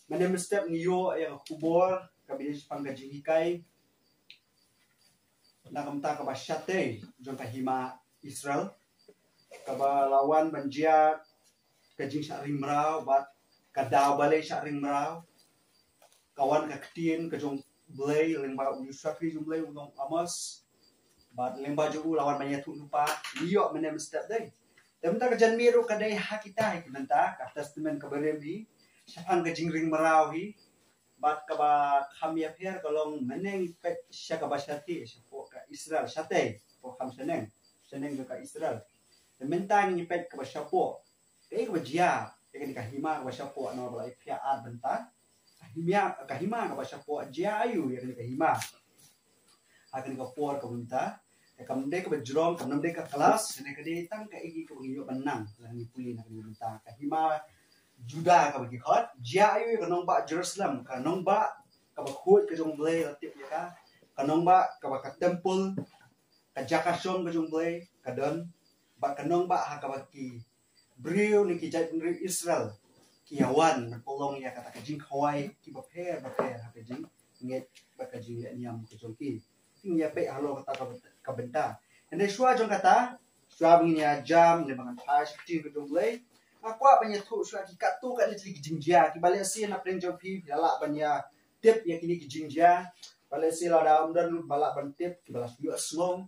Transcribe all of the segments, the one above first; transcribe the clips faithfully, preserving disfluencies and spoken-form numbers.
Mynne mynstep ngi ïoh ïa ka khubor kaba ïadei shaphang ka jinghikai na ka bynta kaba shatei jong ka hima Israel, kaba la wan ban jia ka jingshah ring mraw bad ka daw balei shah ring mraw. Ka wan ka ktien ka jong Blei lyngba u shakri jong Blei u nong Amos. Bad lyngba jong u la wan ban ïathuh lypa. Ngi ïoh mynne mynstep dei. Te mynta ka janmiet ruh ka dei ha kita hi, ki mynta ka Testament kaba rim hi shaphang ka jingring mraw hi. Bad kaba kham ïapher ka long mynne ngi peit sha kaba shatei shapoh ka Israel, shatei, shapoh kham shaneng, shaneng jong ka Israel. Te mynta ngi peit kaba shapoh, kaei kaba jia ïa kane ka hima kaba shapoh, namar ba la ïapher ar bynta. Ka hima, ka hima kaba shapoh, jia aïu ïa kane ka hima? Ha kane ka por kaba mynta, ka kam dei kaba jrong, kam dei ka klas, kane ka dei tang kaei kaba ngi ïoh ban nang lada ngi pule na kane ka bynta. Ka hima Juda kaba ki khot, jia aïu ïa ka nongbah Jerusalem, ka nongbah kaba khuid ka jong Blei, la tip ïa ka, ka nongbah kaba ka temple, ka jaka shong ka jong Blei ka don, bad ka nongbah ha kaba ki briew ne ki jaitbynriew Israel ki ïawan ban pynlong ïa kata ka jingkhawai kiba pher bapher ha ka jingngeit bad ka jingleh niam ka jong ki. Ngi ïa peit halor kata ka, ka bynta. Hynrei shuwa jong kata, shuwa ba ngin ïa jam ne ba ngan phai sha ka ktien ka jong Blei, nga kwah ban ïathuh shuwa ki katto katne tylli ki jingjia kiba leh shisha na pdeng jong phi, phi la lah ban ïa tip ïa kine ki jingjia. Ba leh shisha lada ym don ba lah ban tip, kiba la shu ïohsngew.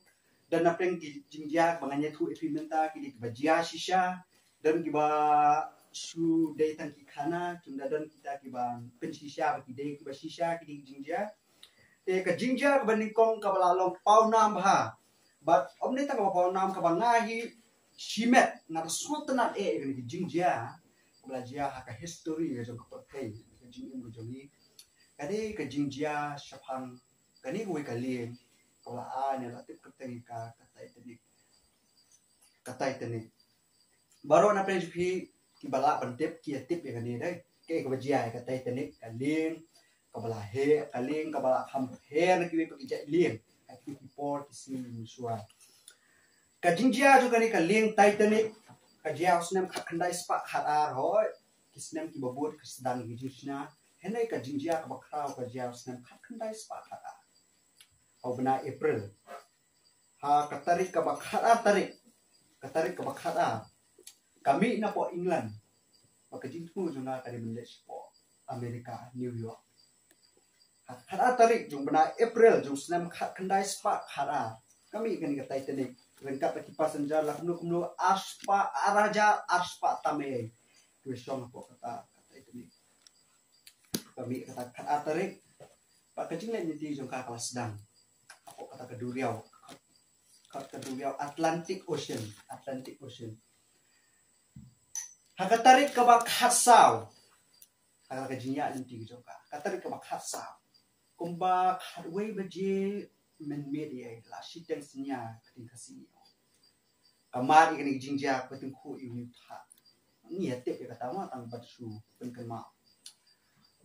Don na pdeng ki jingjia ba ngan ïathuh ïa phi mynta, ki dei kiba jia shisha. Don kiba shu dei tang ki khana, kumta don kita kiba pynshisha ba ki dei kiba shisha, ki dei ki jingjia. Te ka jingjia kaba nyngkong kaba la long pawnam bha, bad ym dei tang kaba pawnam, kaba nga hi shimet, nga da sngewtynnat eh ïa kane ka jingjia kaba la jia ha ka history ka jong ka pyrthei, ka jingim ka jong ngi. Ka dei ka jingjia shaphang kane kawei ka lieng kaba la ai ne la tip kyrteng ïa ka, ka Titanic. Ka Titanic. Baroh na pdeng jong phi kiba lah ban tip ki ïa tip ïa kane dei. Kaei kaba jia ïa ka Titanic, ka lieng kaba la heh, ka lieng kaba la kham pher na kiwei pat ki jait lieng ha kiwei ki por ki sngi mynshuwa. Ka jingjia jong kane ka lieng Titanic ka jia ha u snem khatkhyndai spah khatar, hooid, ki snem kiba bud ka sdang ki jingshna. Hynrei ka jingjia kaba khraw ka jia ha u snem khatkhyndai spah khatar, ha u bnai April, ha ka tarik kaba khatar tarik, ka tarik kaba khatar, ka mih na poh England. Bad ka jingthmu jong nga ka dei ban leit shapoh America, New York. Ha ka khatar tarik jong u bnai April jong u snem khatkhyndai spah khatar, ka mih kane ka Titanic ryngkat bad ki passenger la kumno kumno ar spah, ar hajar ar spah tam eiei kiba shong hapoh kata ka Titanic. Ka mih kata ka khatar tarik, bad ka jingleit lynti jong ka ka la sdang hapoh kata ka duriaw, ka, ka duriaw Atlantic Ocean, Atlantic Ocean. Ha ka tarik kaba khatsaw, ha ka jingïaid lynti ka jong ka, ka tarik kaba khatsaw, kumba khatwei baje mynmiet ïa la shiteng synñia ka ktien Khasi. Ka mad ïa kane ka jingjia, ka tyngkhuh ïa une u thah. Ngi ïa tip ïa kata ma, tang ban shu pynkynmaw.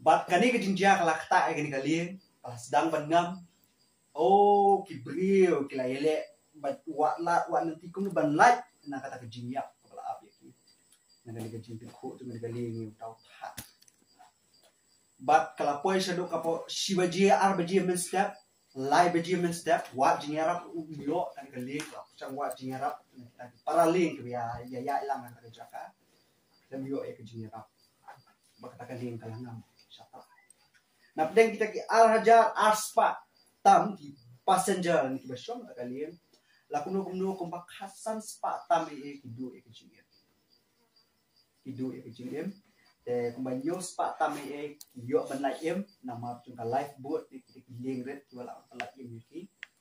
Bad kane ka jingjia ka la ktah ïa kane ka lieng, ka la sdang ban ngam. O, ki briew ki la ïaleh bad wad lad wad lynti kumno ban lait na kata ka jingïap kaba la ap ïa ki na kane ka jingtyngkhuh jong kane ka lieng ïa uta u thah. Bad ka la poi shaduh ka por shi baje, ar baje mynstep, lai baje mynstep, wad jingïarap u ïoh, kane ka lieng ka la pyrshang wad jingïarap na kita ki para lieng kiba ïa, ïa, ïalang ha kata ka jaka. Lym ïoh ïa ka jingïarap. Bad kata ka lieng ka la ngam shatrai. Na pdeng kita ki ar hajar ar spah tam ki passenger ne kiba shong ha kata ka lieng, la kumno kumno kumba khatsan spah tam eiei ki duh ïa ka jingim. Ki duh ïa ka jingim. Te kumba hynñiew spah tam eiei ki ïoh ban lait im namar jong ka lifeboat ne kita ki lieng rit kiba lah ban lait im ïa ki,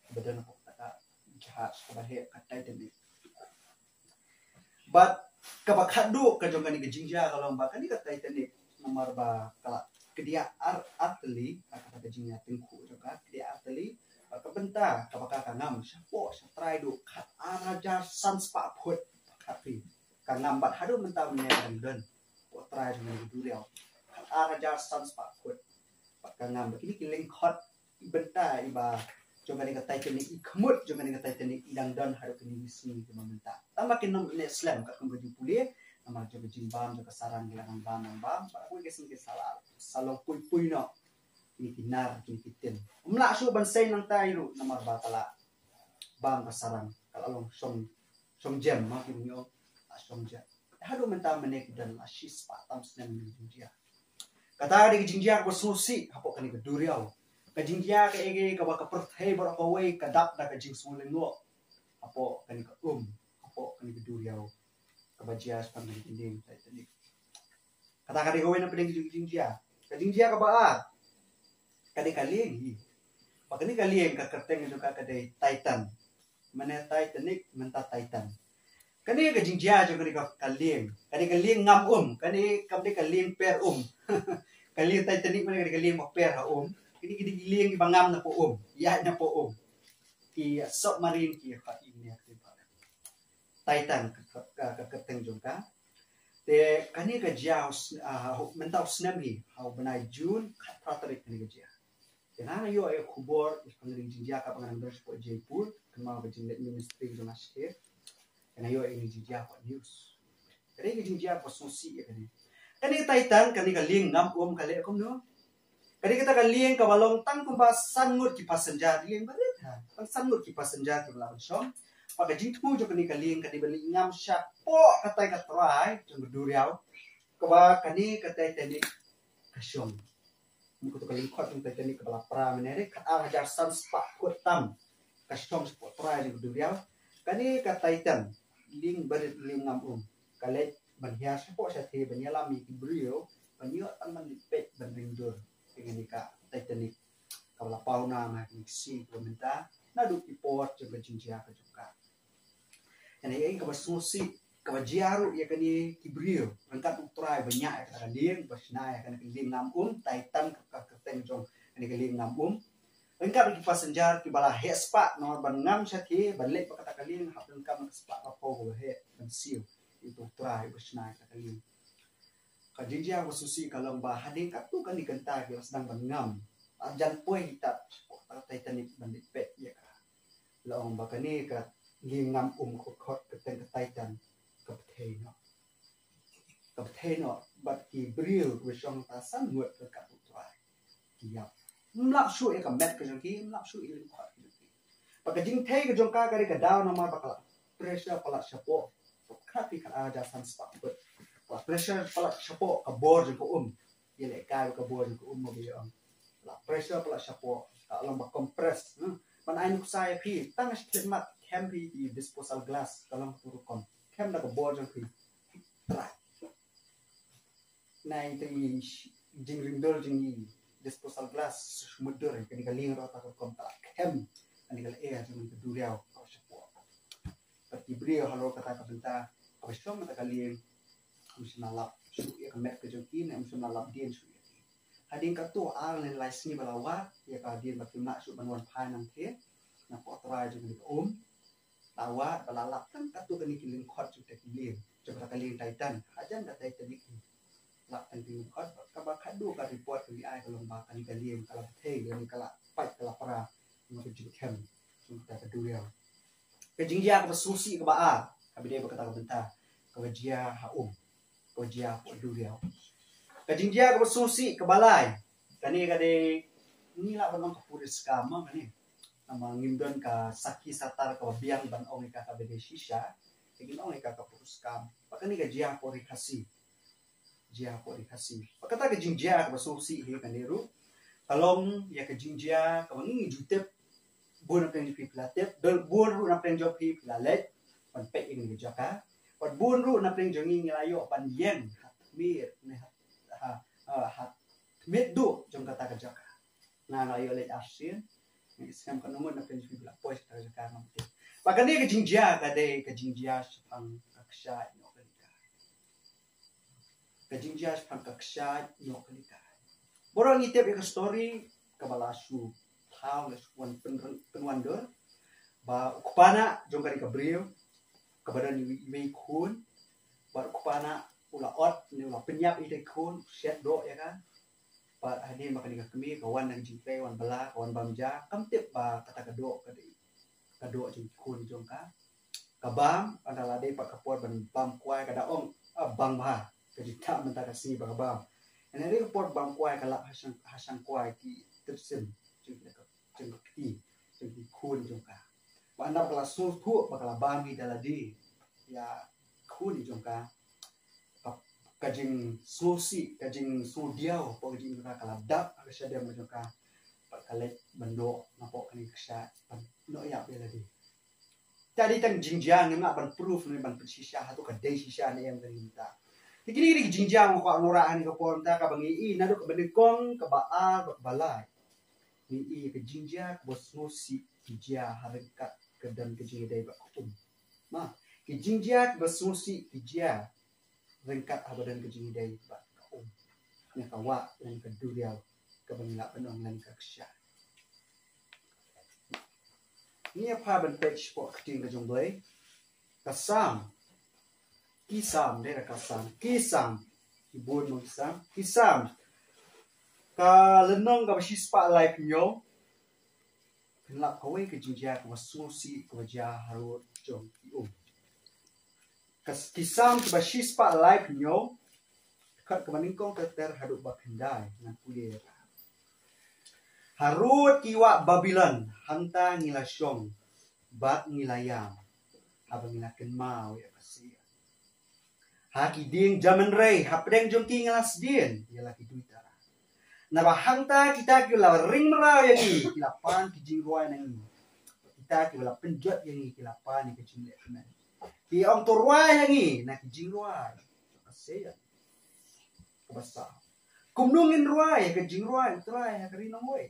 kiba don hapoh kata ka jahaj kaba heh ka Titanic. Bad kaba khatduh ka jong kane ka jingjia ka long ba kane ka Titanic, namar ba ka la kdiah ar, ar tylli, ka, kata ka jingïatyngkhuh jong ka kdiah ar tylli. Bad ka bynta kaba ka, ka ngam shapoh shatrai duh khatar hajar san spah phut, khat phi. Ka ngam bad haduh mynta mynne ka dang don hapoh trai jong kane ka duriaw, khatar hajar san spah phut. Bad ka ngam, bad kine ki lyngkhot bynta iba jong kane ka Titanic, i khmut jong kane ka Titanic i dang don haduh kine ki sngi kiba mynta. Tang ba kin ym neh slem katkum ka jingpule, Namar jong ka jingbam jong ka sarang ki la nang bam nang bam, bad kawei ka sien ki sa la, sa long pui pui noh. Kine ki nar, kine ki tin. Ym lah shuh ban sei nangta ruh namar ba ka la bam ka sarang, ka la long shong, shong jem, ma ki ngi ong, la shong jem. Haduh mynta mynne ki don la shispah tam snem kane ka jingjia. Kata ka dei ka jingjia kaba sngewsih hapoh kane ka duriaw. Ka jingjia kaei kaei kaba ka pyrthei baroh kawei ka dap da ka jingsngew lyngngoh hapoh kane ka um, hapoh kane ka duriaw, kaba jia shaphang kane ka lieng Titanic. Kata ka dei kawei na pdeng ka jingjia. Ka jingjia kaba ar ka dei ka lieng hi. Ba kane ka lieng ka kyrteng jong ka ka dei Titan. Mane Titanic, mynta Titan. Kane ka jingjia jong kane ka, ka lieng. Kane ka lieng ngam um, kane kam dei ka lieng per um. Ka lieng Titanic mane kane ka lieng ba per ha um. Kine ki dei ki lieng kiba ngam napoh um, ïaid napoh um. Ki submarine ki ha i ne ka Titan ka, ka, ka kyrteng jong ka. Te kane ka jia ha u s-, ah, mynta u snem hi, ha u bnai June, khatphra tarik kane ka jia. Te nga nga ïoh ïa ka khubor, ïa kane ka jingjia kaba nga nang don shapoh Jaipur, kynmaw ka jingleit ministry jong nga shathie. Te nga ïoh ïa kane ka jingjia hapoh news. Ka dei ka jingjia kaba sngewsih ïa kane. Kane ka Titan, kane ka lieng ngam um ka leh kumno? Ka dei kata ka lieng kaba long tang kumba san ngut ki passenger, lieng barit ha. Tang san ngut ki passenger kiba lah ban shong. Bad ka jingthmu jong kane ka lieng ka dei ban leit ngam shapoh katai ka trai jong ka duriaw kaba kane ka Titanic ka shong. Mut kato ka lyngkhot jong Titanic kaba la pra mynne, khatar hajar san spah phut tam. Ka shong shapoh trai jong ka duriaw. Kane ka Titan, lieng barit lieng ngam um, ka leit ban hiar shapoh shathie ban ïalam ïa ki briew ban ïoh tang ban leit peit ban ring dur ïa kane ka Titanic kaba la paw nam ha kine ki sngi kiba mynta naduh ki por jong ka jingjia ka jong ka. Kane ïa kaba sngewsih kaba jia ruh ïa kane ki briew ryngkat u trai ba ñiah ïa kata ka lieng, ba shna ïa kane ka lieng ngam um, Titan ka, ka kyrteng jong kane ka lieng ngam um. Ryngkat ki passenger kiba la heh spah namar ban ngam shathie ban leit bad kata ka lieng, hap donkam ka spah ka phew kaba heh ban siew ïa uto u trai uba shna ïa kata ka lieng. Ka jingjia kaba sngewsih ka long ba hadien katto katne kynta ki la sdang ban ngam. Hajan poi hi tad shapoh ka Titanic ban leit peit ïa ka, la ong ba kane ka lieng ngam um ka khot kyrteng ka Titan ka bthei noh. Ka bthei noh bad ki briew kiba shong tang san ngut ryngkat u trai. Ki ïap. Ym lap shuh ïa ka met ka jong ki, ym lap shuh ïa ka lyngkhot ka jong ki. Bad ka jingthei ka jong ka ka dei ka daw namar ba ka la pressure palat shapoh. Khat phi khat ar hajar san spah phut. Ka la pressure palat shapoh ka bor jong ka um. Ïalehkai bad ka bor jong ka um, mo ba ïa ong. Ka la pressure palat shapoh. Ka long ba compress, hmm. Ban ai nuksa ïa phi, tang shi khlieh mat, khem phi ïa ki disposal glass, ka long katu rukom. Khem da ka bor jong phi. Trai. Nai te i sh-, jingring dur jong i disposal glass, shu mut dur, kane ka lieng ruh kata ka rukom, ka la khem kane ka lyer jong ka duriaw ruh shapoh. Bad ki briew halor kata ka bynta kaba shong kata ka lieng, ym shym la lap shuh ïa ka met ka jong ki, ne ym shym la lap dien shuh ïa ki. Hadien katto ar ne lai sngi ba la wad, ïa ka hadien ba kim lah shuh ban wan phai nangthie na poh trai jong kane ka um, la wad ba la lap tang katto katne ki lyngkhot jong kata ka lieng, jong kata ka lieng Titan, hajan ka Titanic hi. Lap tang ki lyngkhot, kaba khadduh ka report ka ngi ai ka long ba kane ka lieng ka la bthei, kane ka la pait, ka la pra na ka jingkhem jong kata ka duriaw. Ka jingjia kaba sngewsih kaba ar kaba dei bad kata ka bynta kaba jia ha um, kaba jia hapoh duriaw. Ka jingjia kaba sngewsih kaba lai, kane ka dei, ngi lah ban ong ka puriskam mo kane. Namar ngim don ka sakhi satar kaba biang ban ong ïa ka kaba dei shisha, te ngin ong ïa ka ka puriskam. Bad kane ka jia hapoh Ri Khasi. Jia hapoh Ri Khasi. Bad kata ka jingjia kaba sngewsih hi kane ruh ka long ïa ka jingjia kaba ngi ngi ju tip. Bun na pdeng jong phi phi la tip, bun ruh na pdeng jong phi phi la leit ban peit ïa kane ka jaka. Bad bun ruh na pdeng jong ngi ngi la ïoh ban ïeng ha tmier ne ha, ha, ha, ha tmier duh jong kata ka jaka. Nga nga ïoh leit arsien. Ngi sngem ka nongut na pdeng jong phi phi la poi sha kata ka jaka ngam tip. Bad kane ka jingjia ka dei ka jingjia shaphang ka kshaid noh ka lika. Ka jingjia shaphang ka kshaid noh ka lika. Baroh ngi tip ïa ka story kaba la shu thaw, la shu wan pyn-, pynwandur ba u kpa nah jong kane ka briew kaba don iwei, iwei i khun, bad u kpa nah u la ot ne u la pynïap ïa ita i khun, u shet doh ïa ka. Bad hadien ba kane ka kmie ka wan na ka jingtrei, wan bylla, ka wan bam ja, kam tip ba kata ka doh ka dei ka doh jong i khun jong ka. Ka bam, ynda la dei pat ka por ban bam kwai, ka da ong, Ah, bang bha ka jingtah mynta ka sngi ba ka bam. Hynrei ka por bam kwai ka lap ha shang, ha shang kwai ki tyrsim jong ki, jong ka kti, jong ki khun jong ka. Ba ynda ba ka la sngewthuh ba ka la bam hi da lade ïa khun jong ka, ka, ka jingsngewsih, ka jingsngewdiaw, ka jingkyrkhu ka la dap ha ka shadem jong ka. Bad ka leit ban noh napoh kane ka kshaid ban noh ïap ïa lade. Te dei tang jingjia, ngim lah ban proof ne ban pynshisha hato ka dei shisha ne em kane mynta. Te kine ki dei ki jingjia nga kwah ngan rah ha kane ka por mynta, kaba ngi i naduh kaba nyngkong, kaba ar bad kaba lai. Ngi i ka jingjia kaba sngewsih ki jia ha ryngkat ka don ka jingïadei bad ka um. Ma, ki jingjia kaba sngewsih ki jia ryngkat haba don ka jingïadei bad ka um, ne ka wah lane ka duriaw kaba ngi lah ban ong lane ka kshaid. Ngi ïa pha ban peit shapoh ka ktien ka jong U Blei. Ka Salm. Ki Salm, dei da ka Salm. Ki Salm. Ki bun mo ki Salm. Ki Salm. Ka lynnong kaba shispah laiphew hynñiew. Pynlap kawei ka jingjia kaba sngewsih kaba jia harud jong ki um. Ka s-, Ki Salm kaba shispah laiphew hynñiew, dkhot kaba nyngkong ter ter haduh ba khyndai, ngan pule ïa ka. Harud ki wah Babilon, hangta ngi la shong, bad ngi la ïam, haba ngi la kynmaw ïa ka Sion. Ha ki dieng jaman rei, hapdeng jong ki ngi la sdien ïa la ki duitara. Naba hangta kita kiba la ring mraw ïa ngi ki la pan ki jingrwai na ngi. Kita kiba la pynjot ïa ngi ki la pan ïa ka jingleh kmen. Ki ong, to rwai ïa ngi na ki jingrwai. Ka Sion. Kaba saw. Kumno ngin rwai ïa ka jingrwai U Trai ha ka ri nongwei?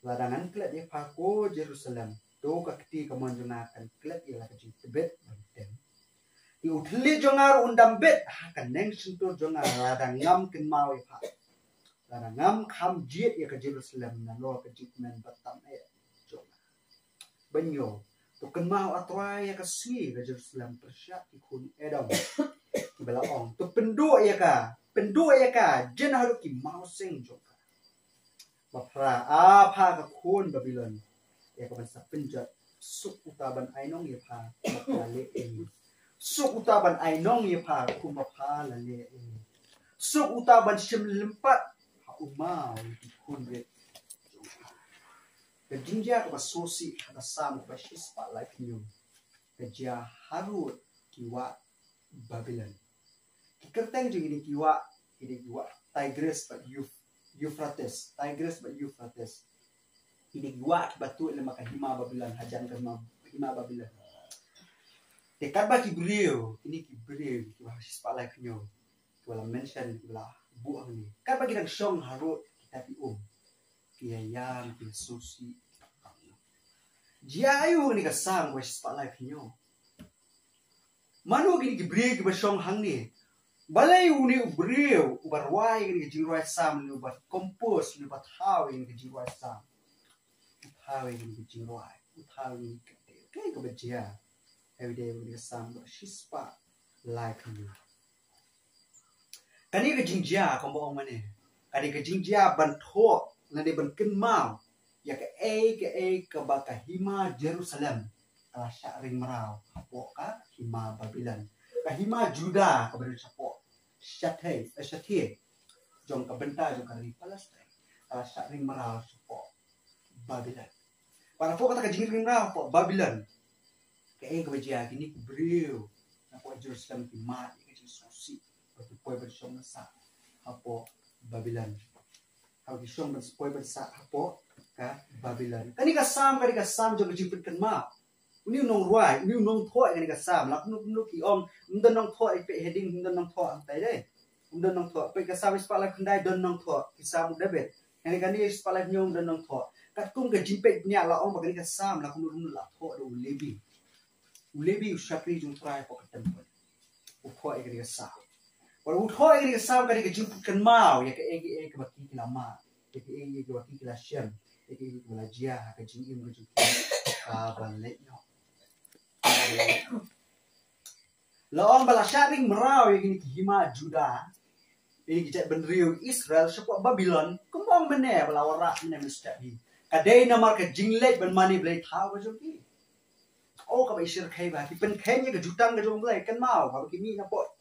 Lada ngan klet ïa pha ko Jerusalem, to ka kti kamon jong nga kan klet ïa la ka jingtbit ban tem. Te u thylliej jong nga ruh un dam bit ha ka neng shyntur jong nga lada ngam kynmaw ïa pha. Lada ngam kham jied ïa ka Jerusalem nalor ka jingkmen ba tam eh jong nga. Ba hynñiew, to kynmaw, A Trai, ïa ka sngi ka Jerusalem pyrshah ki khun Edom kiba la ong, to pynduh ïa ka, pynduh ïa ka jin haduh ki mawseng jong ka. Ba phra, A pha ka khun Babilon, ïa ka ban sa pynjot. Suk uta ban ainong ïa pha ba pha la leh ïa ngi. Suk uta ban ainong ïa pha kumba pha la leh ïa ngi. Suk uta ban shim lympat ha u maw ïa ki khun rit. Ka jingjia kaba sngewsih ha ka Salm kaba shispah laiphew hynñiew ka jia harud ki wah Babilon. Ki kyrteng jong kine ki wah, kine ki wah Tigris bad Euph-, Euphrates, Tigris bad Euphrates. Kine ki wah kiba tuid lem bad ka hima Babilon, hajan ka hima, hima Babilon. Te katba ki briew, kine ki briew kiba ha shispah laiphew hynñiew, kiba la mention, kiba la buh hangne, katba ki dang shong harud kita ki um, ki ïa ïam, ki ïa sngewsih. Jia aiu kane ka Salm kaba shispah laiphew hynñiew? Mano kine ki briew kiba shong hangne? Balei une u briew uba rwai kane ka jingrwai Salm, une uba compose, une uba thaw kane ka jingrwai Salm? U thaw kane ka jingrwai, u thaw kane ka, kaei kaba jia ha kane ka Salm kaba shispah laiphew hynñiew? Kane ka jingjia, kumba ong mynne, kane ka jingjia ban thoh lane ban kynmaw ïa kaei kaei kaba ka hima Jerusalem ka la shah ring mraw hapoh ka hima Babilon. Ka hima Juda kaba don shapoh shathie, eh, shathie jong ka bynta jong ka ri Palestine ka la shah ring mraw shapoh Babilon. Bad hapoh kata ka jingring mraw hapoh Babilon, kaei kaba jia? Kine ki briew napoh Jerusalem ki mad ïa ka jingsngewsih ba ki poi ban shong ban sah hapoh Babilon. Haba ki shong ban poi ban sah hapoh ka Babilon. Kane ka Salm, kane ka Salm jong ka jingpynkynmaw. Une u nongrwai, une u nongthoh ïa kane ka Salm, la kumno kumno ki ong, ym don nongthoh, ïa peit heading, ym don nongthoh, hangtai dei. Ym don nongthoh. Peit ka Salm shispah laiphew khyndai, don nongthoh, ki Salm u David. Kane, kane shispah laiphew hynñiew, ym don nongthoh. Katkum ka jingpeit bniah la ong ba kane ka Salm la kumno kumno la thoh da u Lebi. U Lebi u shakri jong U Trai hapoh ka temple. U thoh ïa kane ka Salm. Bad u thoh ïa kane ka Salm, kane ka jingpynkynmaw ïa kaei kaei kaba ki, ki la mad, ïa kaei kaei kaba ki, ki la shem, ïa kaei kaei kaba la jia ha ka jingim ka jong ki kaba leit noh. La ong ba la shah ring mraw ïa kine ki hima Juda, ïa kine ki jaitbynriew Israel shapoh Babilon, kumba ong mynne, ba la wanrah mynne mynstep hi, ka dei namar ka jingleit ban mane blei thaw ka jong ki. O kaba i shyrkhei ba ki pynkheiñ ïa ka jutang ka jong U Blei, kynmaw ba ki mih na pdeng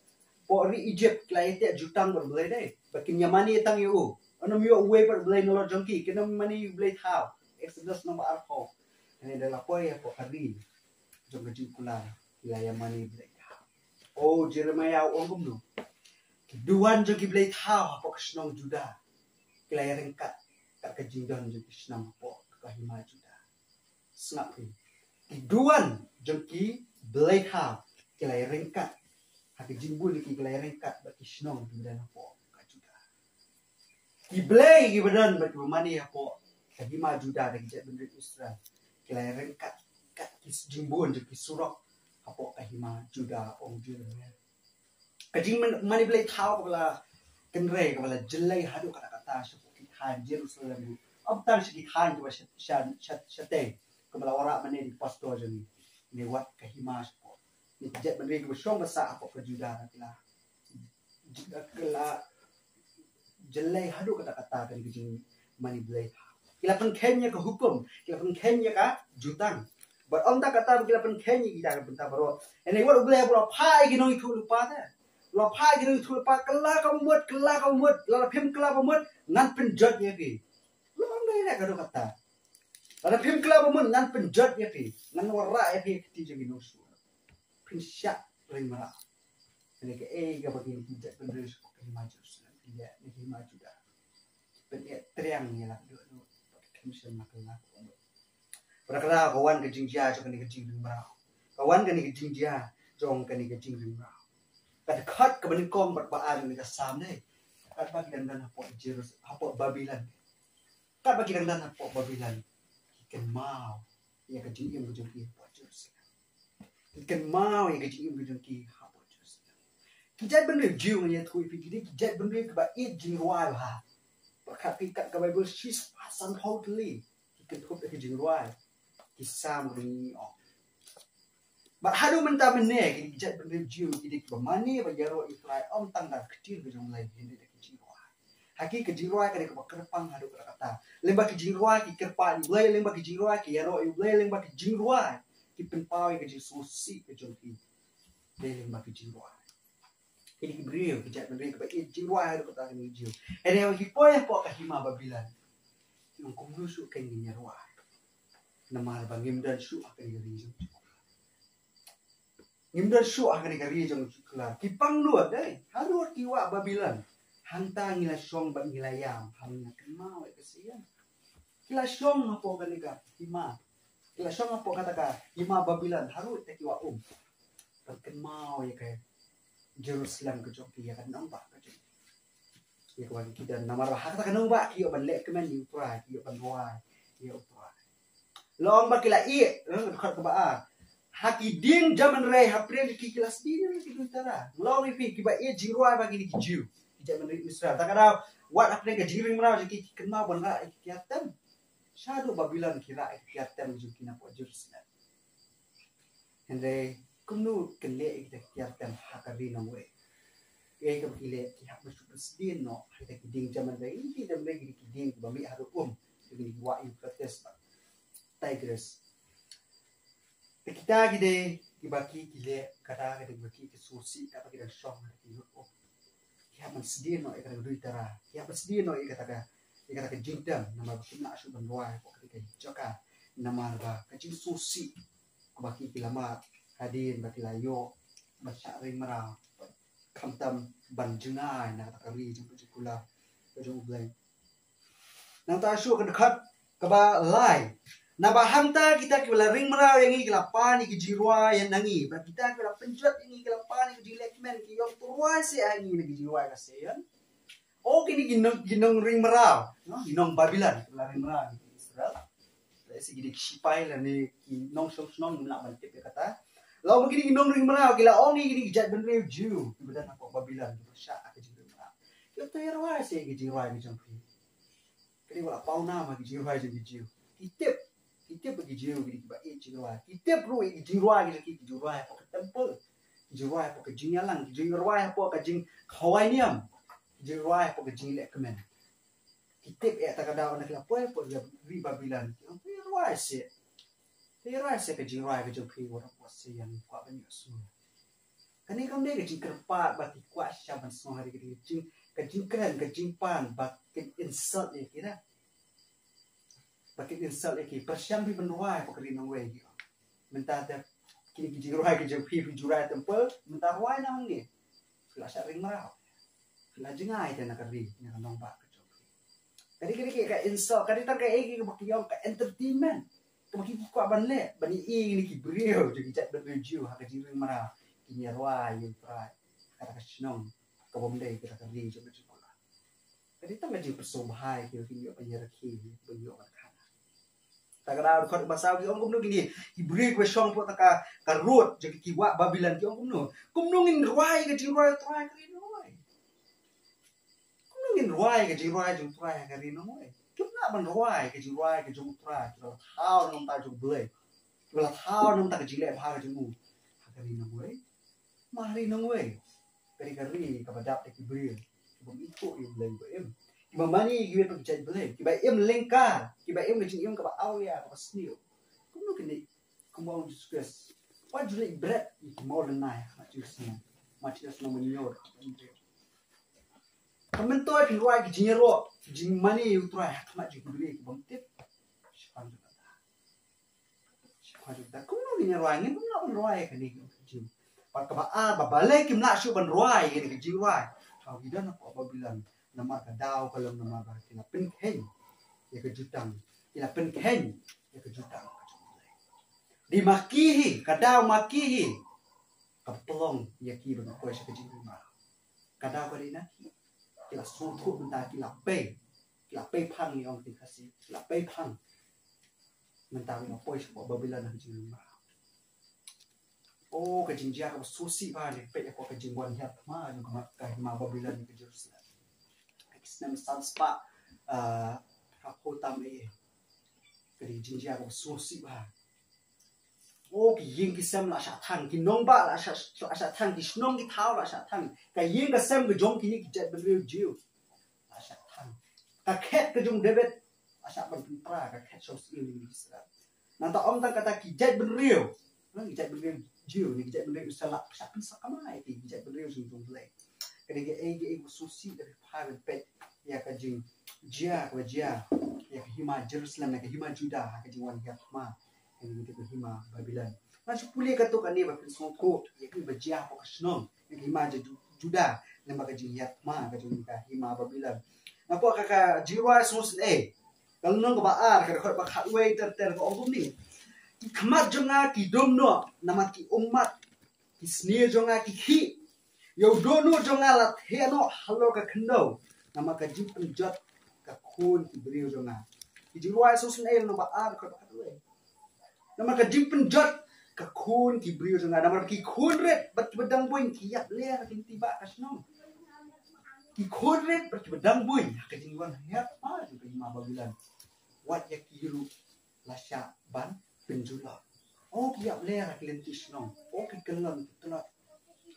pdeng ri Egypt ki la ïateh jutang bad U Blei de, ba kin ïamane tang ïa u. Ym ïoh uwei pat U Blei nalor jong ki, kin ym mane ïa U Blei thaw. Exodus number arphew. Kane da la poi ïa pdeng ka ri jong ka jingkular, ki la ïamane Blei thaw. O Jeremiah u ong kumno? Ki duwan jong ki blei thaw hapoh ka shnong Judah ki la ïaryngkat kat ka jingdon jong ki shnong hapoh ka hima Judah. Sngap phi. Ki duwan jong ki blei thaw ki la ïaryngkat. Ha ka jingbun ki, ki la ïaryngkat bad ki shnong kiba don hapoh ka Judah. Ki blei kiba don bad kiba mane hapoh ka hima Judah da ki jaitbynriew Israel ki la ïaryngkat kat ki jingbun jong ki surok hapoh ka hima Judah, ong Jeremiah. Ka jingmane blei thaw kaba la kynrei, kaba la jyllei haduh katta katta sha ki thaiñ Jerusalem ruh. Ym tang sha ki thaiñ kiba sha, sha, sha, shatei, kaba la wanrah mynne da ki pastor jong ngi. Ne wat ka hima shapoh, ne ki jaitbynriew kiba shong ba sah hapoh ka Judah ki la, ki la jyllei haduh katta katta kane ka jingmane blei thaw. Ki la pynkheiñ ïa ka hukum, ki la pynkheiñ ïa ka jutang. Bad ym tang katta, ki la pynkheiñ ïa kita ki bynta baroh. Hynrei wat U Blei u la phah ïa ki nongïathuhlypa te. U la phah ïa ki nongïathuhlypa, kylla kaba mut, kylla kaba mut, lada phim kylla ba mut ngan pynjot ïa phi. U la ong direct haduh katta. Lada phim kylla ba mut ngan pynjot ïa phi, ngan wanrah ïa phi ha ka kti jong ki nongshuh. Phin shah ring mraw. Kane kaei kaba kine ki jaitbynriew shapoh ka hima Jerusalem ki leh, ne ka hima Judah. Ki pynïaid triang ïa la ka dohnud bad ka khlem shym la ka la ka umut. Bad ka la ka wan ka jingjia jong kane ka jingring mraw. Ka wan kane ka jingjia jong kane ka jingring mraw. Ka dkhot kaba nyngkong bad ba ar jong kane ka Salm dei, katba ki dang don hapoh Jerus-, hapoh Babilon. Katba ki dang don hapoh Babilon, ki kynmaw ïa ka jingim ka jong ki hapoh Jerusalem. Ki kynmaw ïa ka jingim ka jong ki hapoh Jerusalem. Ki jaitbynriew Jiw, ngan ïathuh ïa phi, ki dei ki jaitbynriew kiba ïeit jingrwai bha. Pyrkhat phi kat ka Baibl shispah sanphew tylli ki kynthup ïa ka jingrwai. Ki Salm ruh ngi ong. Bad haduh mynta mynne ki dei ki jaitbynriew Jiw, ki dei kiba mane bad ïaroh ïa U Trai, ym tang da ka ktien ka jong U Blei, hynrei da ka jingrwai. Ha ki ka jingrwai ka dei kaba kyrpang haduh katta katta. Lyngba ka jingrwai ki kyrpad ïa U Blei, lyngba ka jingrwai ki ïaroh ïa U Blei, lyngba ka jingrwai ki pynpaw ïa ka jingsngewsih ka jong ki. Dei lyngba ka jingrwai. Ki dei ki briew, ki jaitbynriew kiba ïeit jingrwai haduh katta kane ka Jiw. Hynrei haba ki poi hapoh ka hima Babilon, ki ong kumno shuh kein ngin ïarwai. Namar ba ngim don shuh ha kane ka ri jong u Juda. Ngim don shuh ha kane ka ri jong u Juda. Ki pang lut, eh, harud ki wah Babilon. Hangta ngi la shong bad ngi la ïam, haba ngi la kynmaw ïa ka Sion. Ki la shong hapoh kane ka hima. Ki la shong hapoh kata ka hima Babilon, harud te ki wah um. Ban kynmaw ïa ka Jerusalem ka jong ki, ïa ka nongbah ka jong ki. Ïa kaba ki don, namar ba ha kata ka nongbah ki ïoh ban leh kmen ïa U Trai, ki ïoh ban rwai ïa U Trai. La ong ba ki la ïeh, eh, dkhot kaba ar. Ha ki dieng jaman rei hapdeng ki, ki la sdien ïa ki duitara. La ong ïa phi, kiba ïeit jingrwai ba ki dei ki Jiw, ki jaman rei Israel. Ta ka daw, wat hapdeng ka jingring mraw jong ki, ki kynmaw ban rah ïa ki tiar tem. Shaduh Babilon ki rah ïa ki tiar tem jong ki napoh Jerusalem. Hynrei kumno kin leh ïa kita ki tiar tem ha ka ri nongwei? Ïa kaba ki leh, ki hap ban shu sdien noh ha kita ki dieng jaman rei, ki dieng jaman rei, ki dieng kiba mih haduh um, ki wah Euphrates bad Tigris. Te kita ki dei kiba ki, ki leh, kata ka dei kiba ki, ki sngewsih katba ki dang shong ha ki lut um. Ki hap ban sdien noh ïa kata ka duitara, ki hap ban sdien noh ïa kata ka, ïa kata ka jingtem, namar ba kim lah shuh ban rwai hapoh kata ka jaka, namar ba ka jingsngewsih kaba ki, ki la mad hadien ba ki la ïoh ban shah ring mraw, khamtam ban jngai na kata ka ri jong ka jingkular ka jong U Blei. Nangta shuh ka dkhot kaba lai. Naba hangta kita kiba la ring mraw ïa ngi ki la pan ïa ki jingrwai ïa na ngi, bad kita kiba la pynjot ïa ngi ki la pan ïa ki jingleh kmen, ki ïoh tyrwa seh ha ngi na ki jingrwai ka Sion. O kine ki nong, ki nongring mraw, no, ki nong Babilon, ki la ring mraw ïa ki Israel. Lehse ki dei ki shipai lane ki nongshong shnong, ngim lah ban tip ïa kata. La ong ba kine ki nongring mraw ki la ong ïa kine ki jaitbynriew Jiw kiba don hapoh Babilon, kiba shah ha ka jingring mraw, ki ong, to ïarwai seh ïa ka jingrwai ka jong phi. Ka dei ba la pawnam ha ka jingrwai jong ki Jiw. Ki tip, ki tip ba ki Jiw ki dei kiba ïeit jingrwai. Ki tip ruh ïa ka jingrwai ka jong ki, ki jingrwai hapoh ka temple, ki jingrwai hapoh ka jingïalang, ki jingrwai hapoh ka jingkhawai niam, ki jingrwai hapoh ka jingleh kmen. Ki tip ïa kata, ka daw na ki la poi hapoh ri Babilon, ki ong, to ïarwai seh. Te rai se ka jingrwai ka jong phi, wat ong, wat se ïa ngi kwah ban ïohsngew. Kane kam dei ka jingkyrpad ba ki kwah shisha ban sngew ha ri ka jing, ka jingkren, ka jingpan ba kin insult ïa ki, na. Ba kin insult ïa ki. Pyrshang phi ban rwai ha ka ri nongwei, ki ong. Mynta te kine ki jingrwai ki jong phi, phi ju rwai temple, mynta rwai na hangne. Phi la shah ring mraw. Phi la jngai te na ka ri, na ka nongbah ka jong phi. Ka dei, ka dei ka insult, ka dei tang kaei kaba ki ong ka entertainment. Kaba ki kwah ban leh, ban ïohi ïa kine ki briew jong ki jaitbynriew Jiw ha ka jingring mraw, kin ïa rwai ïa U Trai ha kata ka shnong kaba ym dei kata ka ri jong ka jingkular. Ka dei tang ka jingpynsngewbha ïa ki, kin ïoh ban ïa rakhe, ban ïoh ban khana. Ta ka daw dkhot ba saw ki ong kumno kine ki briew kiba shong hapoh ta ka, ka rud jong ki wah Babilon, ki ong kumno. Kumno ngin rwai ka jingrwai U Trai ha ka ri nongwei? Kumno ngin rwai ka jingrwai jong U Trai ha ka ri nongwei? Kim lah ban rwai ka jingrwai ka jong U Trai, ki la thaw na ka bynta jong U Blei, ki la thaw na ka bynta ka jingleh bha ka jong u ha ka ri nongwei. Ma ha ri nongwei ka dei ka ri kaba dap da ki briew kiba ym ithuh ïa U Blei ba im, kiba mane ïa kiwei pat ki jait blei, kiba im lyngkar, kiba im ka jingim kaba awria, kaba sniew. Kumno kine, kumba ong Jisu Khrist, wat ju leit bret ïa ki maw lynnai ha khmat Jerusalem. Mathaios lynnong ba hynñiew, dkhot hynriew. Ka myntoi phin rwai ki jingïaroh, ki jingmane ïa U Trai ha khmat jong ki briew ki bym tip. Shiphang jong ka da. Shiphang jong ka da. Kumno ngin ïa rwai, ngin ym lah ban rwai kane ka jing. Bad kaba ar, ba balei kim lah shuh ban rwai kane ka jingrwai? Thaw ki don hapoh Babilon. Namar ka daw ka long, namar ba ki la pynkheiñ ïa ka jutang. Ki la pynkheiñ ïa ka jutang ka jong U Blei. Dei ma ki hi, ka daw ma ki hi kaba pynlong ïa ki ban poi sha ka jingringmraw. Ka daw ka dei na ki. Ki la sngewthuh mynta, ki la pei. Ki la pei phang, ngi ong ha ktien Khasi, ki la pei phang. Mynta ki la poi sha Babilon ha ka jingringmraw. O, ka jingjia kaba sngewsih bha lei, peit ïa ka jingwan hiar thma jong ka, ka hima Babilon ïa ka Jerusalem. Ka snem san spah, ah, phra phew tam A.D. Ka dei ka jingjia kaba sngewsih bha. O, ki ïing ki sem la shah thang, ki nongbah la shah, la shah thang, ki shnong ki thaw la shah thang. Ka ïing ka sem ka jong kine ki jaitbynriew Jiw la shah thang. Ka khet ka jong David la shah ban pynpra, ka khet shong syiem jong Israel. Nangta ym tang kata, ki jaitbynriew, ki jaitbynriew Jiw ne ki jaitbynriew Israel la shah pynsakma ïa ki, ki jaitbynriew jong, jong U Blei. Ka dei kaei kaei kaba sngewsih, da phi phai ban peit ïa ka jingjia kaba jia ïa ka hima Jerusalem, ïa ka hima Judah ha ka jingwan hiar thma ïa ka hima Babilon. Ngan shu pule katto katne ba phin sngewthuh ïa kaba jia hapoh ka shnong, ïa ka hima Ju-, Judah, lyngba ka jinghiar thma ka jong ka hima Babilon. Napoh ka, ka Jingrwai Sngewsynei, ka lynnong kaba ar, ka dkhot ba khatwei ter ter, ka ong kumne: Ki khmat jong nga ki dum noh namar ki ummat, ki snier jong nga ki khih. Ïa u dohnud jong nga la thiah noh halor ka khyndew namar ka jingpynjot ka khun ki briew jong nga. Ki Jingrwai Sngewsynei lynnong ba ar, dkhot ba khatwei. Namar ka jingpynjot ka khun ki briew jong nga, namar ki khun rit bad kiba dang buiñ ki ïap ler ha ki lynti bah ka shnong. Ki khun rit bad kiba dang buiñ ha ka jingwan hiar thma jong ka hima Babilon. Wat ïa ki ruh la shah ban pynjulor. O, ki ïap ler ha ki lynti shnong. O, ki kyllon ki tlot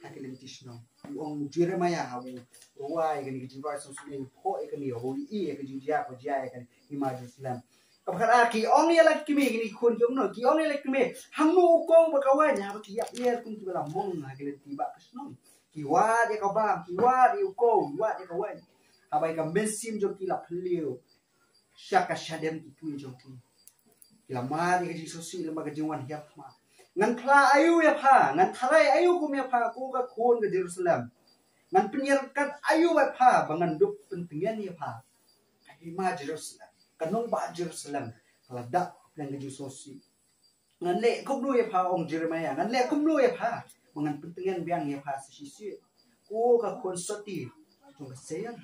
ha ki lynti shnong. U ong u Jeremiah, haba u rwai ïa kane ka Jingrwai Sngewsynei, u thoh ïa kane, haba u ïohi ïa ka jingjia kaba jia ïa ka hima Jerusalem. Kaba khatar, ki ong ïa la ki kmie, kine ki khun ki ong kumno, ki ong ïa la ki kmie: Hangno u kow bad ka waiñ, haba ki ïap ler kum kiba la mong ha ki lynti bah ka shnong? Ki wad ïa ka bam, ki wad ïa u kow, ki wad ïa ka waiñ. Haba ïa ka mynsiem jong ki la phylliew sha ka shadem ki kmie jong ki. Ki la mad ïa ka jingsngewsih lyngba ka jingwan hiar thma. Ngan phla aïu ïa pha, ngan tharai aïu kum ïa pha, ko ka khun ka Jerusalem? Ngan pynïaryngkat aïu bad pha ba ngan dup pyntngen ïa pha? Ka hima Jerusalem, ka nongbah Jerusalem, ka la dap na ka jingsngewsih. Ngan leh kumno ïa pha, ong Jeremiah, ngan leh kumno ïa pha ba ngan pyntngen biang ïa pha sa shisien? Ko ka khun sotti jong ka Zion,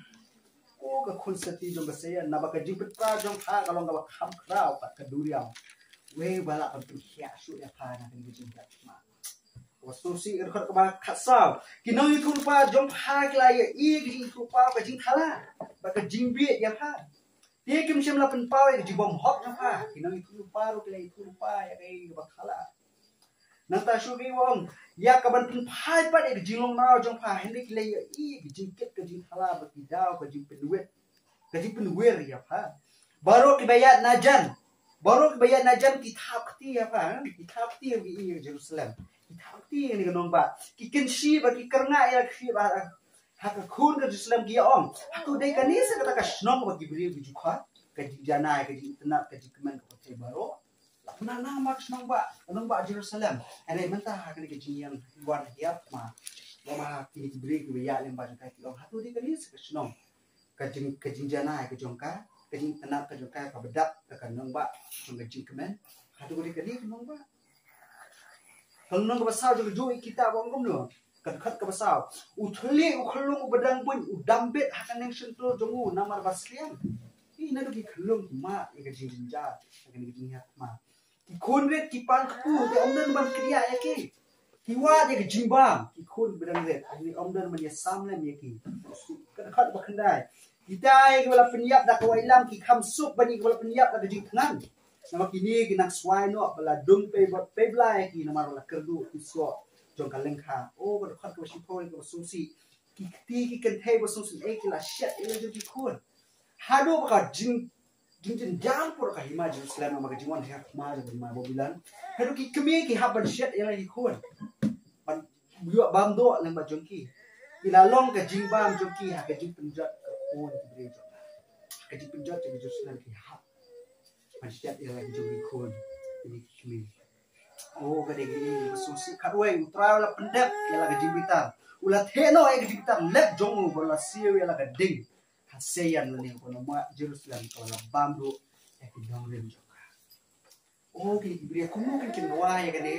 ko ka khun sotti jong ka Zion, naba ka jingpynpra jong pha ka long kaba kham khraw bad ka duriaw. Wei ba lah ban pynkhiah shuh ïa pha na kane ka jinghiar thma? Wat sngewsih, dkhot kaba khatsaw. Ki nongïathuhlypa jong pha ki la ïohi ïa ka jingïathuhlypa ka jingthala bad ka jingbieit ïa pha. Te kim shym la pynpaw ïa ka jingbymhok jong pha. Ki nongïathuhlypa ruh ki la ïathuhlypa ïa kaei kaba thala. Nangta shuh ki ong, ïa kaban pynphai pat ïa ka jinglong mraw jong pha, hynrei ki la ïohi ïa ka jingkit ka jingthala bad ki daw ka jingpynwit, ka jingpynwir ïa pha. Baroh kiba ïaid na jan Baroh kiba ïaid na jan ki thap kti ïa pha, ki thap kti ïa ki ïing Jerusalem. Ki thap kti ïa kane ka nongbah. Ki kynshi bad ki kyrngah ïa ki ba ha ka khun ka Jerusalem ki ong. Hato dei kane sa kata ka shnong ba ki briew ki ju khot, ka jingjanai, ka jingitynnad, ka jingkmen ka pyrthei baroh. La pynang namar ka shnong ba, ka nongbah Jerusalem. Hynrei mynta ha kane ka jingïeng wan hiar ma. Ba ma kine ki briew kiba ïaid lyngba jong ka ki ong. Hato dei kane sa ka shnong. Ka jing, ka jingjanai ka jong ka, ka jingitynnad ka jong ka, kaba dap ka, ka nongbah jong ka jingkmen. Hato dei kane ka nongbah. Ka lynnong kaba saw jong ka juh ïa kita ba ong kumno. Ka dkhot kaba saw. U thylliej u khyllung uba dang buiñ u dam bit ha ka neng shyntur jong u namar ba sliang. Ïa naduh ki khyllung ki mad ïa ka jingjynjar, ïa ka jinghap ma. Ki khun rit ki pan kpu te ym don ban kdiah ïa ki. Ki wad ïa ka jingbam ki khun ba dang rit. Ym don ban ïasam lem ïa ki. Ka dkhot ba khyndai. Kita ïa kiba la pynïap da ka waitlam ki kham suk ban ïa kiba la pynïap da ka jingthngan. Namar kine ki nang swai noh ba la dung pei ba pei blai ki namar ba la kyrduh ki soh jong ka lyngkha. O ka dkhot kaba shiphew kaba sngewsih. Ki kti ki kynthei ba sngewsih eh ki la shet ïa la jong ki khun. Haduh ba ka jing jingjynjar por ka hima Jerusalem namar ka jingwan hiar khma jong ka hima Babilon. Haduh ki kmie ki hap ban shet ïa la ki khun. Ban ïoh bam doh lyngba jong ki. Ki la long ka jingbam jong ki ha ka jingpynjot ka khun ki briew jong ka. Ka jingpynjot jong ka Jerusalem ki hap ban shet ïa la ki jong ki khun, ïa ki kmie. O ka dei ka ïing ba sngewsih. Khatwei, U Trai u la pyndep ïa la ka jingbitar. U la theh noh ïa ka jingbitar lep jong u bad u la siew ïa la ka ding ha Seion lane ka nongbah Jerusalem kaba la bam duh ïa ki nongrim jong ka. O kine ki briew kumno kin kin rwai ïa kane.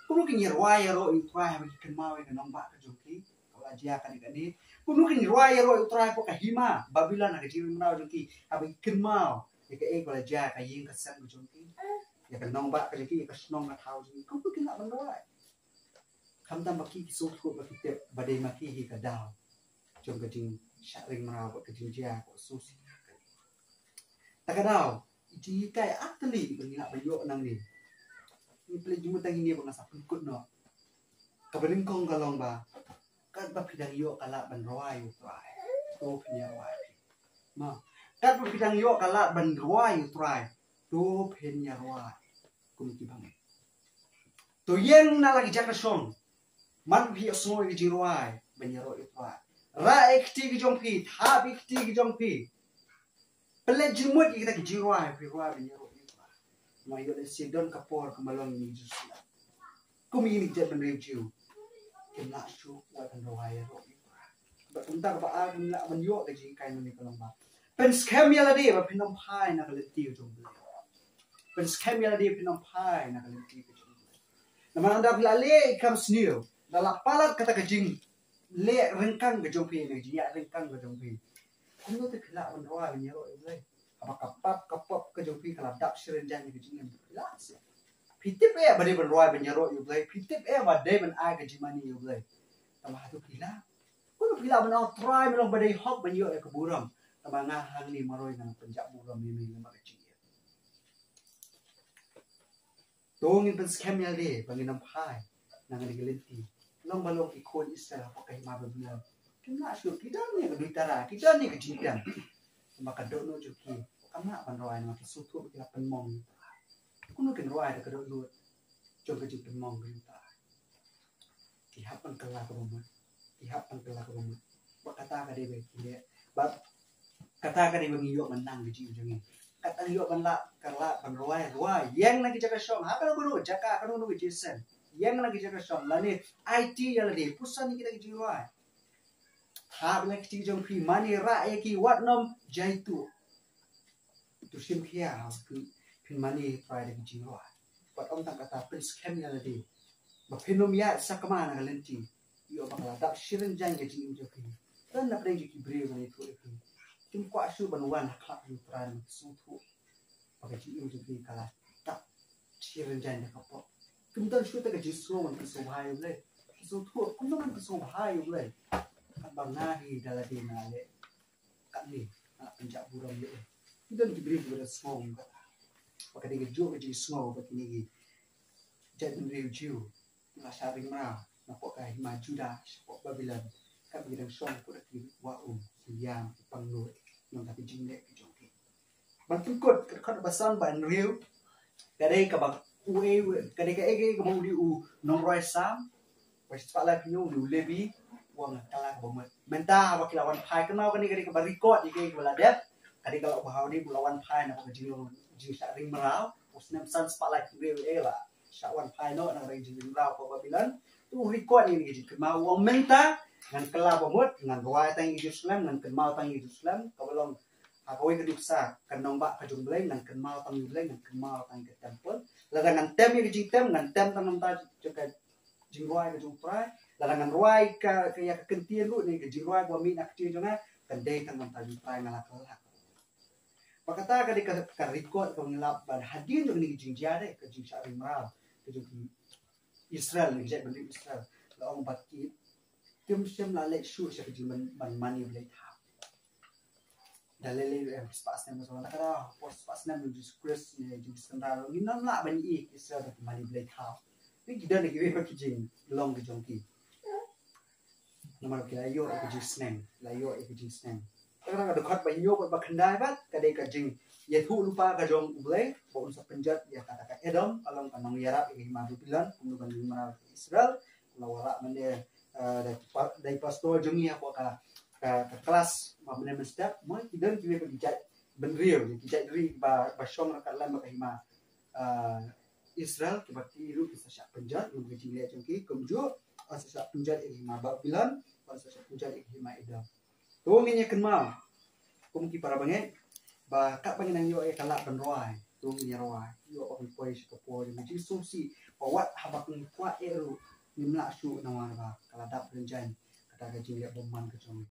Kumno kin ïa rwai ïaroh ïa U Trai haba ki kynmaw ïa ka nongbah ka jong ki kaba la jia kane kane. Kumno kin rwai ïaroh ïa U Trai hapoh ka hima Babilon ha ka jingrim mraw jong ki haba ki kynmaw ïa kaei kaba la jia ka ïing ka sem ka jong ki, ïa ka nongbah ka jong ki, ïa ka shnong ka thaw jong ki. Kumno kin lah ban rwai. Khamtam ba ki ki sngewthuh ba ki tip ba dei ma ki hi ka daw jong ka jingshah ring mraw bad ka jingjia ka sngewsih. Ta ka daw i jinghikai ar tylli ba ngi lah ban ïoh nangne. Ngi pynleit jingmut tang ine ba nga sa pynkut noh. Kaba nyngkong ka long ba katba phi dang ïoh ka lad ban rwai ïa U Trai, to phin ïa rwai phi. Ma, katba phi dang ïoh ka lad ban rwai ïa U Trai, to phin ïa rwai. Kum ki bang. To ïeng na la ki jaka shong. Man phi ïohsngew ïa ka jingrwai ban ïaroh ïa U Trai. Rah ïa ki kti ki jong phi, thap ïa ki kti ki jong phi. Pynleit jingmut ïa kita ki jingrwai, phi rwai ban ïaroh ïa U Trai. Ma ïoh lehse don ka por kaba long ïa ngi Jerusalem. Kum ïa ngi ki jaitbynriew Jiw. Kim lah shuh wat ban rwai ïaroh ïa U Trai. Bad kumta kaba ar kim lah ban ïoh ka jinghikai mynne ka long ba pynskhem ïa lade ba phin ym phai na ka lynti ka jong U Blei. Pynskhem ïa lade phin ym phai na ka lynti ka jong U Blei. Namar ynda phi la leh kam sniew, da la palat kata ka jingleh ryngkang ka jong phi, na ka jingïaid ryngkang ka jong phi. Kumno te phi lah ban rwai ban ïaroh ïa U Blei? Haba ka pap ka pop ka jong phi ka la dap shiryngkang ïa ka jingim phi lah seh. Phi tip eh ba dei ban rwai ban ïaroh ïa U Blei, phi tip eh ba dei ban ai ka jingmane ïa U Blei. Tangba hato phi lah? Kumno phi lah ban ong Trai me long ba dei hok ban ïoh ïa ka burom? Tangba nga hangne marwei ngan pynjah burom ïa me namar ka jingim. To ngin pynskhem ïa lade ba ngin ym phai na kane ka lynti. Long ba long ki khun Israel hapoh ka hima Babilon. Kim lah shuh, ki don ïa ka duitara, ki don ïa ka jingtem. Tangba ka dohnud jong ki kam lah ban rwai namar ki sngewthuh ba ki la pynmong. Kumno kin rwai da ka dohnud jong ka jingpynmong ka jong U Trai? Ki hap ban kylla kaba mut. Ki hap ban kylla kaba mut. Ba kata ka dei ba ki leh. Ba kata ka dei ba ngi ïoh ban nang ka jingim jong ngi. Kata ngi ïoh ban lah, ka lah ban rwai, rwai. Ïeng na ki jaka shong. Ha kano kano jaka, kano kano ka jingïaseng. Ïeng na ki jaka shong. Lane aiti ïa lade. Puson ïa kita ki jingrwai. Thap ïa la ki kti jong phi. Mane rah ïa ki wat nym jaituh. To shim khia ha u phi, phin mane Trai da ki jingrwai. Bad ym tang kata, pynskhem ïa lade ba phin ym ïaid sakma na ka lynti. Ïoh ba ka la dap shiryngkang ka jingim jong phi. Don na pdeng jong ki briew ban ïathuh ïa phi. Kim kwah shuh ban wan ha khmat jong U Trai namar ki sngewthuh ba ka jingim jong phi ka la dap shiryngkang da ka pop. Kim don shuh te ka jingsngew ban pynsngewbha ïa U Blei. Ki sngewthuh kumno ban pynsngewbha ïa U Blei. Katba nga hi da lade nga leh. Katne nga la pynjah burom ïa u. Ki don ki briew kiba da sngew kum kata. Ba ka dei kajuh ka jingsngew ba kine ki jaitbynriew Jiw ki la shah ring mraw napoh ka hima Judah shapoh Babilon. Katba ki dang shong hapoh da ki wah um, ki ïam, ki pangnud, nangta ki jingleh ki jong ki. Ban pynkut ka dkhot ba san ba hynriew. Ka dei kaba u e u, ka dei ka e ka e kaba u dei u nongrwai Salm. Ba shi spah lai phew u dei u Levi, u ong nga kylla kaba mut. Mynta haba ki la wan phai, kynmaw kane ka dei kaba record ïa ka e kaba la dep. Ka dei ka la u Bahaudin u la wan phai na ka jinglong jingshah ring mraw. U snem san spah lai phew u e u e la shah wan phai noh na ka ring jingring mraw ka Babilon. Tu u record ïa ka jingkynmaw u ong mynta ngan kylla ba mut, ngan rwai tang ïa Jerusalem, ngan kynmaw tang ïa Jerusalem, kaba long ha kawei ka nuksa ka nongbah ka jong Blei, ngan kynmaw tang ïa Blei, ngan kynmaw tang ïa ka temple. Lada ngan tem ïa ka jingtem, ngan tem tang namar ka jingrwai ka jong U Trai. Lada ngan rwai ka, ka ïa ka ktien ruh ne ka jingrwai ba mih na ka ktien jong nga, kan dei tang namar U Trai nga la kylla. Ba kata ka dei ka, ka record kaba ngi lap ba hadien jong kane ka jingjia de, ka jingshah ring mraw ka jong ki Israel, ne ka jaitbynriew Israel. La ong ba ki kim shym la leit shuh sha ka jingmane, ban mane Blei thaw. Da lei lei em spah snem ka jong, la ka da por spah snem jong Jisu Khrist ne jong Jisu Khrist, ngim lah ban ïohi Israel da ki mane Blei thaw. Ni ki don da kiwei pat ki jinglong ki jong ki. Namar ki la ïoh ïa ka jingsneng, la ïoh ïa ka jingsneng. Ka dang ka dkhot ba hynñiew bad ba khyndai pat ka dei ka jingïathuh lypa ka jong U Blei ba un sa pynjot ïa kata ka Edom, ka long ka nongïarap ïa ka hima Babilon, kumno ban ring mraw ïa Israel. Ka la wanrah mynne, eh, da i pa-, da i pastor jong ngi hapoh ka, ka, ka klas ba mynne mynstep, mo ki don kiwei pat ki jaitbynriew, ki jait ri ba, ba shong ryngkat lem bad ka hima, eh, Israel, kiba ki ruh ki sa shah pynjot, namar ka jingleh jong ki, kumjuh, ba sa shah pynjot ïa ka hima Babilon, ba sa shah pynjot ïa ka hima Edom. To ngin ïa kynmaw kum ki para bangeit ba katba ngin nang ïoh ïa ka lad ban rwai, to ngin ïa rwai. Ïoh ba ngin poi sha ka por jong ka jingsngewsih ba wat haba ngin kwah eh ruh ngim lah shuh namar ba ka la dap rynjang kata ka jingleh bymman ka jong ngi.